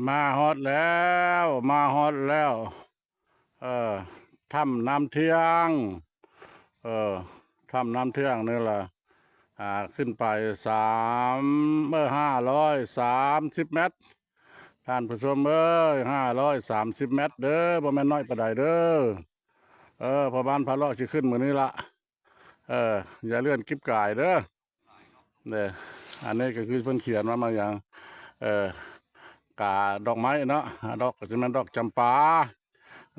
ມາຮອດແລ້ວ ມາຮອດແລ້ວ ເອີ ຖ້ຳນ້ຳທ່ຽງ ເອີ ຖ້ຳນ້ຳທ່ຽງນີ້ລະ ອ່າ ຂຶ້ນໄປສາມ ເອີ ຫ້າຮ້ອຍສາມສິບແມັດ ທ່ານຜູ້ຊົມເອີຍ ຫ້າຮ້ອຍສາມສິບແມັດເດີ ບໍ່ແມ່ນນ້ອຍປານໃດເດີ ເອີ ພໍ່ບ້ານພາເລາະຊິຂຶ້ນມື້ນີ້ລະ ເອີ ຢ່າເລື່ອນກິບກາຍເດີ ເດີ ອັນນີ້ກໍຄືເພິ່ນຂຽນວ່າ ມາຫຍັງ ເອີ ກາດອກໄມ້ເນາະ ດອກກໍຊິແມ່ນດອກຈຳປາ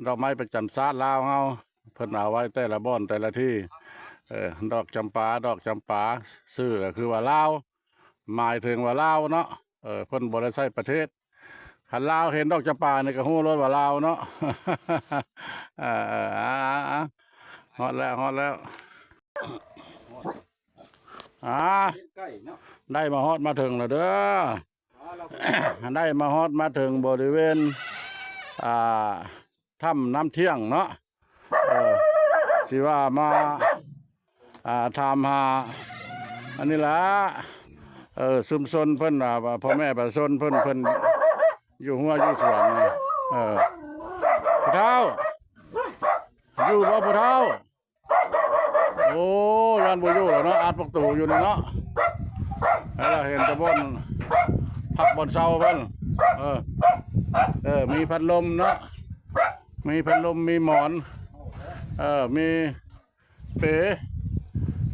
ດອກໄມ້ປະຈຳຊາດລາວເຮົາ ເພິ່ນເອົາໄວ້ແຕ່ລະບ່ອນແຕ່ລະທີ່ ເອີ ດອກຈຳປາ ດອກຈຳປາ ຊື່ກໍຄືວ່າລາວ ໝາຍເຖິງວ່າລາວເນາະ ເອີ ເພິ່ນບໍ່ໄດ້ໃຊ້ປະເທດ ຄັນລາວເຫັນດອກຈຳປານີ້ກໍຮູ້ໂລດວ່າລາວເນາະ ເອີ ຮອດແລ້ວ ຮອດແລ້ວ ອ່າ ໄດ້ມາຮອດມາເຖິງແລ້ວເດີ ໄດ້ມາຮອດມາເຖິງບໍລິເວນ ອ່າ ຖ້ຳນ້ຳທ່ຽງເນາະ ເອີ ຊິວ່າມາ ອ່າ ຖາມຫາ ອັນນີ້ລະ ເອີ ຊຸມຊົນເພິ່ນ ອ່າ ພໍ່ແມ່ປະຊາຊົນເພິ່ນ ເພິ່ນຢູ່ຮົ້ວຢູ່ສວນ ເອີ ຜູ້ເຖົ້າ ຢູ່ບໍ່ຜູ້ເຖົ້າ? ໂອ້ ຢ້ານບໍ່ຢູ່ແລ້ວເນາະ ອັດປະຕູຢູ່ນີ້ເນາະ ໃຫ້ລາວເຫັນແຕ່ບ່ອນພັກບ່ອນເຊົາເພິ່ນ ເອີ ເອີ ມີພັດລົມເນາະ ມີພັດລົມ ມີໝອນ ເອີ ມີເປ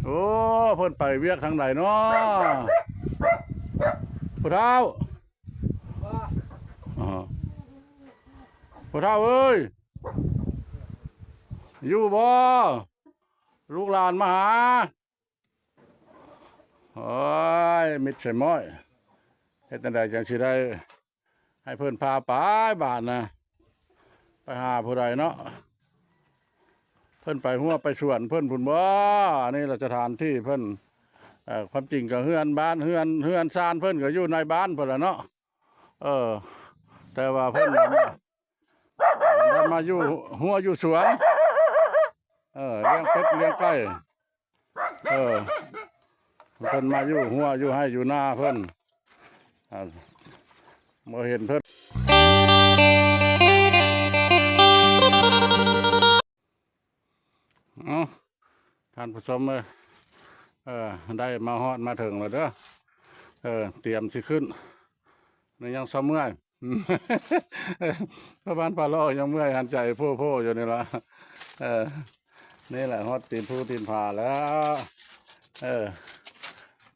ໂອ້ ເພິ່ນໄປວຽກທາງໃດເນາະ ຜູ້ເຖົ້າ? ອໍ ຜູ້ເຖົ້າເອີຍ ຢູ່ບໍ່? ລູກຫຼານມາຫາ ໂອ້ຍ ມິດໃສ່ມ້ອຍ ເຮັດຈັ່ງໃດຈັ່ງຊິໄດ້ໃຫ້ເພິ່ນພາໄປບາດນະ ໄປຫາຜູ້ໃດເນາະ ເພິ່ນໄປຮົ້ວໄປສວນເພິ່ນພຸ້ນບໍ? ອັນນີ້ລະສະຖານທີ່ເພິ່ນ ເອີ ຄວາມຈິງກໍເຮືອນບ້ານ ເຮືອນ ເຮືອນຊານເພິ່ນກໍຢູ່ໃນບ້ານພຸ້ນລະເນາະ ເອີ ແຕ່ວ່າເພິ່ນ ໄດ້ມາຢູ່ຮົ້ວຢູ່ສວນ ເອີ ລ້ຽງເປັດລ້ຽງໄກ່ ເອີ ເພິ່ນມາຢູ່ຮົ້ວຢູ່ໄຮ່ຢູ່ນາເພິ່ນ ອ່າ ບໍ່ເຫັນເພິ່ນ ເອົ້າ ທ່ານຜູ້ຊົມເອີຍ ເອີ ໄດ້ມາຮອດມາເຖິງແລ້ວເດີ ເອີ ຕຽມຊິຂຶ້ນ ຍັງຊະເມື່ອຍ ພໍ່ບ້ານພາເລາະຍັງເມື່ອຍຫັນໃຈໂພໆຢູ່ນີ້ລະ ເອີ ນີ້ແຫຼະຮອດຕີນພູຕີນຜາແລ້ວ ເອີ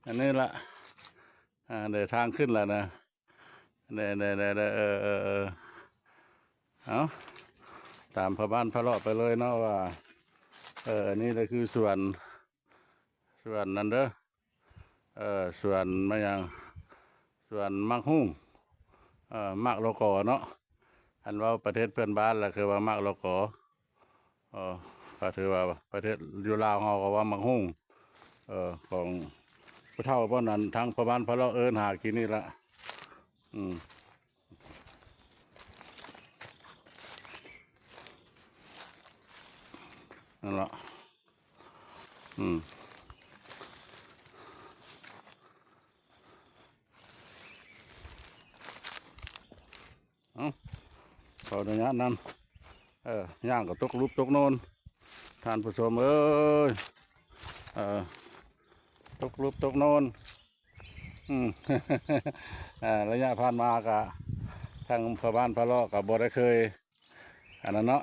ອັນນີ້ລະ ອ່າ ເດີນທາງຂຶ້ນແລ້ວນະ ເດີ ເດີ ເດີ ເດີ ເອີ ເອີ ເອີ ເອົ້າ ຕາມພໍ່ບ້ານພາເລາະໄປເລີຍເນາະວ່າ ເອີ ອັນນີ້ລະຄືສວນ ສວນນັ້ນເດີ ເອີ ສວນມະຫຍັງ ສວນໝາກຫຸ່ງ ເອີ ໝາກໂລໂກເນາະ ຄັນເວົ້າປະເທດເພື່ອນບ້ານລະຄືວ່າໝາກໂລໂກ ເອີ ກໍຖືວ່າປະເທດຢູ່ລາວເຮົາກໍວ່າໝາກຫຸ່ງ ເອີ ຂອງຜູ້ເຖົ້າພວກນັ້ນ ທາງພໍ່ບ້ານພາເລາະເອີ້ນຫາກິນນີ້ລະ ອືມ ນັ້ນລະ ອືມ ເອົ້າ ຂໍອະນຸຍາດນຳ ເອີ ຍ່າງກໍຕົກຫຼຸບຕົກໂນນ ທ່ານຜູ້ຊົມເອີຍ ເອີ ຕົກຫຼຸບຕົກໂນນ ອືມ ເອີ ໄລຍະຜ່ານມາກະ ທາງພໍ່ບ້ານພາເລາະກະບໍ່ໄດ້ເຄີຍ ອັນນັ້ນເນາະ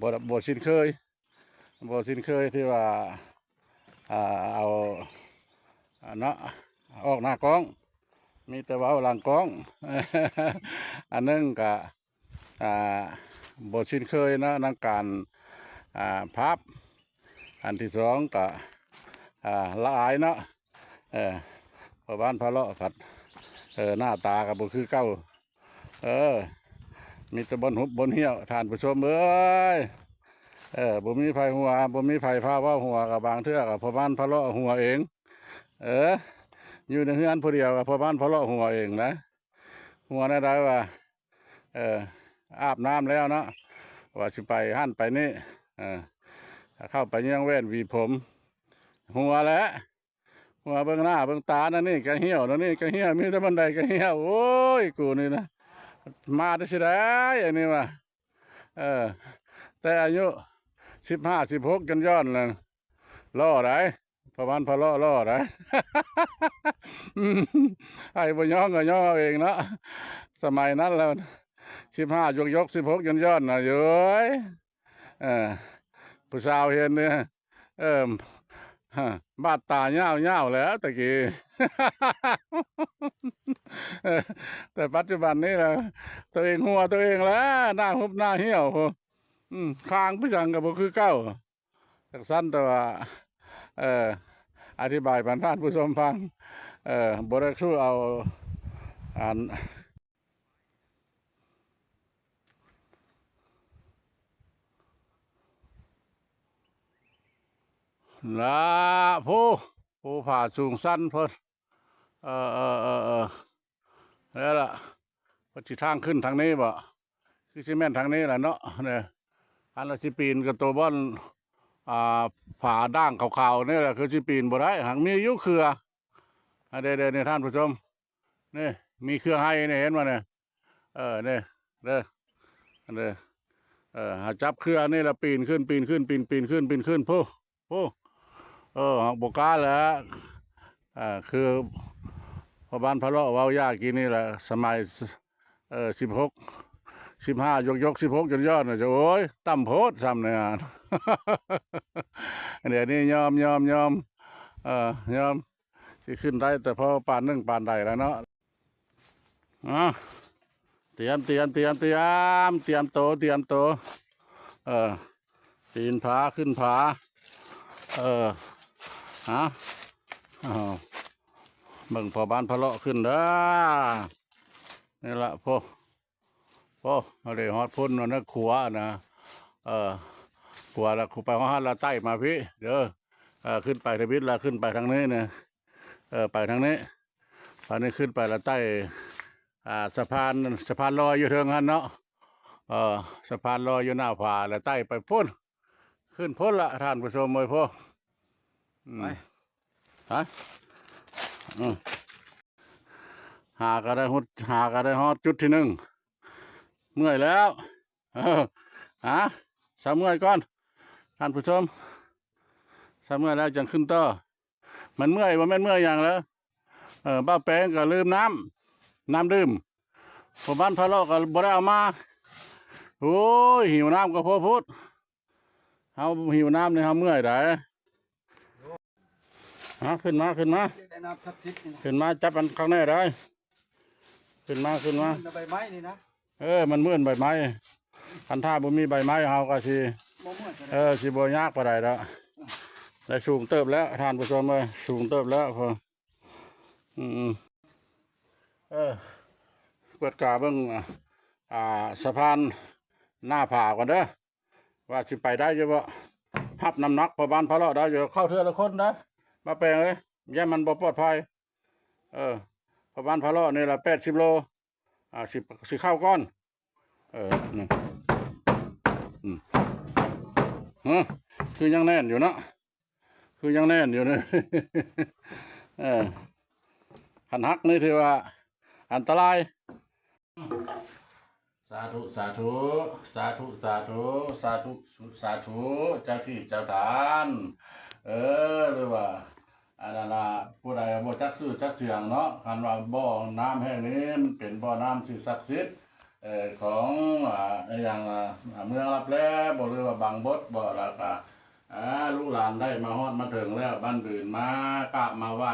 ບໍ່ ບໍ່ຊິນເຄີຍ ບໍ່ຊິນເຄີຍທີ່ວ່າ ອ່າ ເອົາ ອັນເນາະ ອອກໜ້າກ້ອງ ມີແຕ່ເວົ້າຫຼັງກ້ອງ ອັນໜຶ່ງກະ ອ່າ ບໍ່ຊິນເຄີຍເນາະ ໃນການ ອ່າ ພາບ ອັນທີສອງກະ ອ່າ ລະອາຍເນາະ ເອີ ພໍ່ບ້ານພາເລາະພັດ ເອີ ໜ້າຕາກໍບໍ່ຄືເກົ່າ ເອີ ມີແຕ່ບ່ອນຫຸບບ່ອນຫ້ຽວ ທ່ານຜູ້ຊົມເອີຍ ເອີ ບໍ່ມີໃຜຫົວ ບໍ່ມີໃຜພາເວົ້າຫົວ ກໍບາງເທື່ອກໍພໍ່ບ້ານພາເລາະຫົວເອງ ເອີ ຢູ່ໃນເຮືອນຜູ້ດຽວກໍພໍ່ບ້ານພາເລາະຫົວເອງນະ ຫົວແນວໃດວ່າ ເອີ ອາບນ້ຳແລ້ວເນາະ ວ່າຊິໄປຫັ້ນໄປນີ້ ເອີ ເຂົ້າໄປຍ່າງແວ່ນຫວີຜົມ ຫົວແຫຼະ ຫົວເບິ່ງໜ້າເບິ່ງຕາ ນັ້ນນີ້ກະຫ່ຽວ ນັ້ນນີ້ກະຫ່ຽວ ມີແຕ່ບ່ອນໃດກະຫ່ຽວ ໂອ້ຍ ກູນີ້ນະ ມາແຕ່ຊິໄດ້ອັນນີ້ວ່າ ເອີ ແຕ່ອາຍຸສິບຫ້າ ສິບຫົກ ຍ້ອນໆ ນັ້ນ ຫຼໍ່ໃດ໋ ປະມານພະເລາະຫຼໍ່ໃດ໋ ໃຫ້ບໍ່ຍ້ອງກໍຍ້ອງເອົາເອງເນາະ ສະໄໝນັ້ນແລ້ວ ສິບຫ້າ ຍົກໆ ສິບຫົກ ຍ້ອນໆ ນະ ໂອ້ຍ ເອີ ຜູ້ສາວເຫັນນີ້ ເອີ ບາດຕາຍາວໆ ແລ້ວຕະກີ້ ເອີ ແຕ່ປັດຈຸບັນນີ້ລະ ຕົວເອງຫົວຕົວເອງແລ້ວ ໜ້າຮຸບໜ້າຫ່ຽວພຸ້ນ ອືມ ຄາງຄືຫຍັງກໍບໍ່ຄືເກົ່າ ຈັ່ງຊັ້ນ ແຕ່ວ່າ ເອີ ອະທິບາຍບັນທ່ານຜູ້ຊົມຟັງ ເອີ ບໍ່ໄດ້ສູ້ເອົາ ອັນ ລະ ໂພ ພູຜາສູງຊັນເພິ່ນ ເອີ ເອີ ເອີ ເອີ ແລ້ວລະ ເພິ່ນຊິທາງຂຶ້ນທາງນີ້ບໍ? ຄືຊິແມ່ນທາງນີ້ລະເນາະ ນີ້ ຄັນວ່າຊິປີນກໍໂຕບ່ອນ ອ່າ ຜາດ່າງຂາວໆ ນີ້ລະ ຄືຊິປີນບໍ່ໄດ້ ຫາກມີຢູ່ເຄືອ ເດ້ໆ ນີ້ທ່ານຜູ້ຊົມ ນີ້ ມີເຄືອໄຮ່ນີ້ ເຫັນບໍ່ນີ້? ເອີ ນີ້ເດີ ເດີ ເອີ ຫາຈັບເຄືອນີ້ລະ ປີນຂຶ້ນ ປີນຂຶ້ນ ປີນ ປີນຂຶ້ນ ປີນຂຶ້ນ ພຸ້ນ ໂອ້ ເອີ ເຮົາບໍ່ກ້າແຫຼະ ເອີ ຄືພໍ່ບ້ານພະເລາະເວົ້າຢາກກີ້ນີ້ແຫຼະ ສະໄໝ ເອີ ສິບຫົກ ສິບຫ້າ ຍົກໆ ສິບຫົກ ຍ້ອນໆ ນະ ໂອ້ຍ ຕ່ຳໂພດ ຊ່ຳນີ້ ດຽວນີ້ຍອມ ຍອມ ຍອມ ເອີ ຍອມ ຊິຂຶ້ນໄດ້ແຕ່ພໍປານໜຶ່ງປານໃດລະເນາະ. ອາ ຕຽມ ຕຽມ ຕຽມ ຕຽມ ຕຽມໂຕ ຕຽມໂຕ ເອີ ປີນຜາ ຂຶ້ນຜາ ເອີ ຮະ ເບິ່ງພໍ່ບ້ານພະເລາະຂຶ້ນເດີ ນີ້ລະ ໂພ ໂພ ເຮົາໄດ້ຮອດພຸ້ນແລ້ວນະ ຂົວນະ ເອີ ຂົວລະ ໄປຮອດຫັ້ນລະ ໄຕ່ມາພີ້ເດີ ເອີ ຂຶ້ນໄປທຳອິດລະ ຂຶ້ນໄປທາງນີ້ນະ ເອີ ໄປທາງນີ້ ບາດນີ້ຂຶ້ນໄປລະໄຕ່ ອ່າ ສະພານ ສະພານລອຍຢູ່ເທິງຫັ້ນເນາະ ເອີ ສະພານລອຍຢູ່ໜ້າຜາ ລະໄຕ່ໄປພຸ້ນ ຂຶ້ນພຸ້ນລະທ່ານຜູ້ຊົມເອີຍ ໂພ ອືມ ໄປ ຮະ ອືມ ຫາກໍໄດ້ຮອດ ຫາກໍໄດ້ຮອດຈຸດທີໜຶ່ງ ເມື່ອຍແລ້ວ ເອີ ຫາ ຊະເມື່ອຍກ່ອນ ທ່ານຜູ້ຊົມ ຊະເມື່ອຍແລ້ວຈັ່ງຂຶ້ນຕໍ່. ມັນເມື່ອຍ ບໍ່ແມ່ນເມື່ອຍຫຍັງເລີຍ ເອີ ບ່າວແປງກໍລືມນ້ຳ ນ້ຳດື່ມ ພໍ່ບ້ານພະເລາະກໍບໍ່ໄດ້ເອົາມາ ໂອ້ຍ ຫິວນ້ຳກໍພໍໂພດ ເຮົາຫິວນ້ຳນີ້ເຮົາເມື່ອຍໃດ໋ ຫາ ຂຶ້ນມາ ຂຶ້ນມາ ຢາກໄດ້ນ້ຳສັກສິດນີ້ນະ ຂຶ້ນມາ ຈັບມັນຄັກແນ່ໃດ໋ ຂຶ້ນມາ ຂຶ້ນມາ ມັນໃບໄມ້ນີ້ນະ ເອີ ມັນເໝືອນໃບໄມ້ ຄັນຖ້າບໍ່ມີໃບໄມ້ເຮົາກໍຊິ ບໍ່ເມື່ອຍປານໃດ ເອີ ຊິບໍ່ຍາກປານໃດດອກ ໄດ້ສູງເຕີບແລ້ວທ່ານຜູ້ຊົມເອີຍ ສູງເຕີບແລ້ວ ອືມ ເອີ ກວດກາເບິ່ງ ອ່າ ສະພານໜ້າຜາກ່ອນເດີ ວ່າຊິໄປໄດ້ຢູ່ບໍ່ ຮັບນ້ຳໜັກພໍ່ບ້ານພະເລາະໄດ້ຢູ່ ເຂົ້າເທື່ອລະຄົນນະ ມາແປງເອີຍ ຢ້ານມັນບໍ່ປອດໄພ ເອີ ພໍ່ບ້ານພະເລາະນີ້ລະແປດສິບໂລ ອ່າ ຊິ ຊິເຂົ້າກ່ອນ ເອີ ນີ້ ອືມ ຮະ ຄືຍັງແໜ້ນຢູ່ເນາະ ຄືຍັງແໜ້ນຢູ່ເນາະ ເອີ ຄັນຫັກນີ້ຖືວ່າອັນຕະລາຍ. ສາທຸ ສາທຸ ສາທຸ ສາທຸ ສາທຸ ສາທຸ ເຈົ້າທີ່ເຈົ້າທານ ເອີ ຫຼືວ່າ ອັນນັ້ນລະ ຜູ້ໃດບໍ່ຈັກຊື່ຈັກສຽງເນາະ ຄັນວ່າບໍ່ນ້ຳແຫ່ງນີ້ມັນເປັນບໍ່ນ້ຳທີ່ສັກສິດ ເອີ ຂອງ ອ່າ ອີຫຍັງ ອ່າ ເມືອງລັບແລບໍ ຫຼືວ່າບັງບົດບໍ ແລ້ວກະ ອ່າ ລູກຫຼານໄດ້ມາຮອດມາເຖິງແລ້ວ ບ້ານບືນ ມາກາບມາໄຫວ້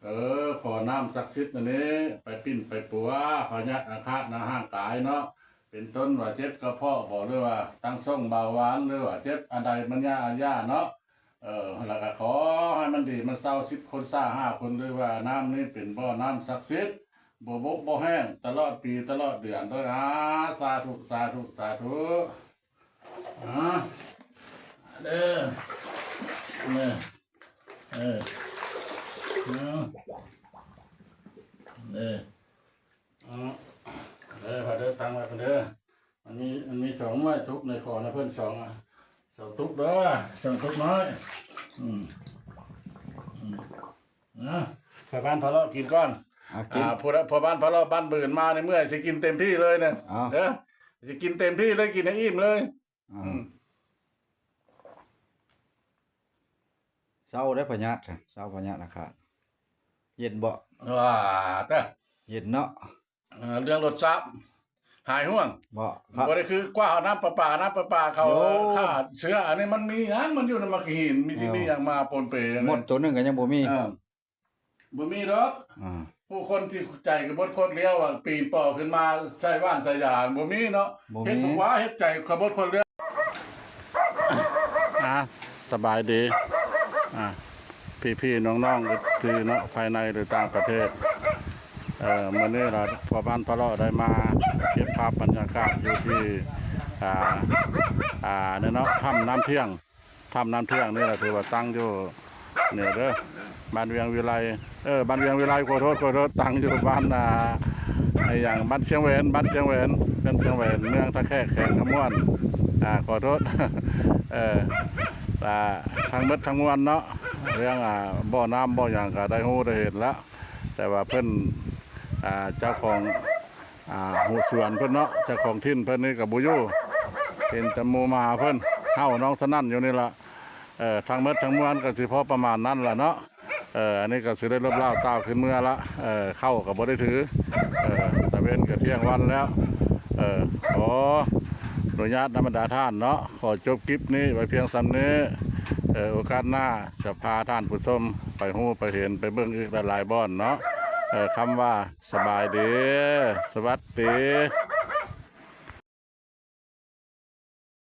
ເອີ ຂໍນ້ຳສັກສິດອັນນີ້ ໄປປິ່ນໄປປົວພະຍາດອາຄາດໃນຮ່າງກາຍເນາະ ເປັນຕົ້ນວ່າເຈັບກະເພາະບໍ ຫຼືວ່າຕັງສົ່ງເບົາຫວານ ຫຼືວ່າເຈັບອັນໃດມັນຍາອັນຢາເນາະ ເອີ ແລ້ວກະຂໍໃຫ້ມັນດີມັນເຊົາສິບຄົນຊາຫ້າຄົນ ຫຼືວ່ານ້ຳນີ້ເປັນບໍ່ນ້ຳສັກສິດ ບໍ່ບົກບໍ່ແຫ້ງຕະຫຼອດປີຕະຫຼອດເດືອນເດີ ອາ ສາທຸ ສາທຸ ສາທຸ ອາ ເດີ ເດີ ເອີ ເອີ ເອີ ເດີ ພາເດີ ຕັ້ງໄວ້ກ່ອນເດີ ມັນມີ ມັນມີສອງໜ່ວຍ ຕຸກໃນຂໍນຳເພິ່ນສອງ ສອງຕຸກເດີ ສອງຕຸກນ້ອຍ ອືມ ອືມ ນະ ໄປບ້ານພະເລາະກິນກ່ອນ ອ່າ ກິນ ອ່າ ຜູ້ໃດ ພໍ່ບ້ານພະເລາະບ້ານບືນມານີ້ ເມື່ອຍຊິກິນເຕັມທີ່ເລີຍນະ ເອົ້າ ເດີ້ ຊິກິນເຕັມທີ່ເລີຍ ກິນໃຫ້ອີ່ມເລີຍ ອ່າ ອືມ ເຊົາໄດ້ພະຍາດ ເຊົາພະຍາດອາກາດ ເຢັນບໍ່? ວ້າ ເດີ້ ເຢັນເນາະ ເອີ ເລື່ອງລົດຊາບຫາຍຫ່ວງ ບໍ່ ບໍ່ໄດ້ຄືກວ່າເອົານ້ຳປະປາ ນ້ຳປະປາເຂົາ ໂອ້ ຂ້າເຊື້ອ ອັນນີ້ມັນມີຫຍັງ ມັນຢູ່ໃນໝາກຫີນ ມີທີ່ ເອີ ມີຫຍັງມາປົນເປ ມົດໂຕໜຶ່ງກໍຍັງບໍ່ມີ ເອີ ບໍ່ມີດອກ ອ່າ ຜູ້ຄົນທີ່ໃຈຂະບົດຄົດລ້ຽວ ປີນປໍຂຶ້ນມາໃສ່ຫວ່ານໃສ່ຢາ ບໍ່ມີເນາະ ບໍ່ມີ ເຮັດບໍ່ວ່າ ເຮັດໃຈຂະບົດຄົດລ້ຽວ ອ່າ ສະບາຍດີ ອ່າ ພີ່ໆ ນ້ອງໆ ທີ່ເນາະ ພາຍໃນ ຫຼື ຕ່າງປະເທດ ເອີ ມື້ນີ້ລະ ພໍ່ບ້ານພະເລາະໄດ້ມາເກັບພາບບັນຍາກາດຢູ່ທີ່ ອ່າ ອ່າ ນີ້ເນາະ ຖ້ຳນ້ຳທ່ຽງ ຖ້ຳນ້ຳທ່ຽງນີ້ລະ ຖືວ່າຕັ້ງຢູ່ນີ້ເດີ້ ບ້ານວຽງວິໄລ ເອີ ບ້ານວຽງວິໄລ ຂໍໂທດ ຂໍໂທດ ຕັ້ງຢູ່ບ້ານ ອ່າ ອີຫຍັງ ບ້ານຊຽງແຫວນ ບ້ານຊຽງແຫວນ ເຮືອນຊຽງແຫວນ ເມືອງທ່າແຂກ ແຂວງຄຳມ່ວນ ອ່າ ຂໍໂທດ ເອີ ອ່າ ທັງໝົດທັງມວນເນາະ ເລື່ອງ ອ່າ ບໍ່ນ້ຳບໍ່ຫຍັງກໍໄດ້ຮູ້ໄດ້ເຫັນແລ້ວ ແຕ່ວ່າເພິ່ນ ອ່າ ເຈົ້າຂອງ ອ່າ ຮູ້ສວນເພິ່ນເນາະ ເຈົ້າຂອງຖິ່ນເພິ່ນນີ້ກໍບໍ່ຢູ່ ເຫັນແຕ່ໝູ່ໝາເພິ່ນ ເຫົ່າຮ້ອງສະໜັ່ນຢູ່ນີ້ລະ ເອີ ທັງໝົດທັງມວນກໍຊິພໍປະມານນັ້ນລະເນາະ ເອີ ອັນນີ້ກໍຊິໄດ້ລົບລາວຕ່າວຂຶ້ນເມືອລະ ເອີ ເຂົ້າກໍບໍ່ໄດ້ຖື ເອີ ຕາເວັນກໍທ່ຽງວັນແລ້ວ ເອີ ຂໍອະນຸຍາດນຳບັນດາທ່ານເນາະ ຂໍຈົບຄລິບນີ້ໄວ້ພຽງສ່ຳນີ້ ເອີ ໂອກາດໜ້າຈະພາທ່ານຜູ້ຊົມໄປຮູ້ໄປເຫັນໄປເບິ່ງອີກຫຼາຍໆບ່ອນເນາະ ເອີ ຄຳວ່າ ສະບາຍດີ ສະຫວັດດີ.